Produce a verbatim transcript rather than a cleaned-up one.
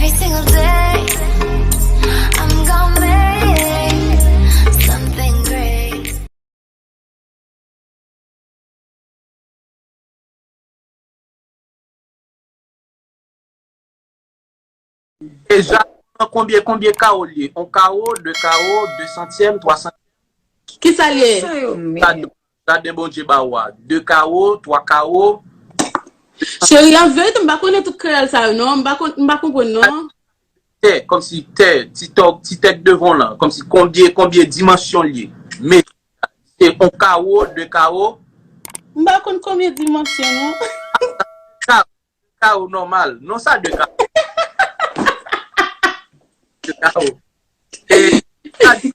Every single day, I'm gonna make something great. Deja, konbyen, konbyen kawo l ye? On kawo, de kawo, de santyèm, twa santyèm. Kisa l ye? Sa yo Jaden, menm. Jaden Bondye ba w a. De kawo, twa kawo. Cheri, an verite, m pa konnen tout kreyòl sa yo non. M pa kon- m pa konprann non. Tè, kòmsi tè, ti tòg, ti tèt devan lan. Kòmsi konbyen, konbyen dimansyon l ye? Men, se on kawo, de kawo. M pa konn konbyen dimansyon non. Kawo nòmal. Non, sa de kawo. De kawo. E, sa di,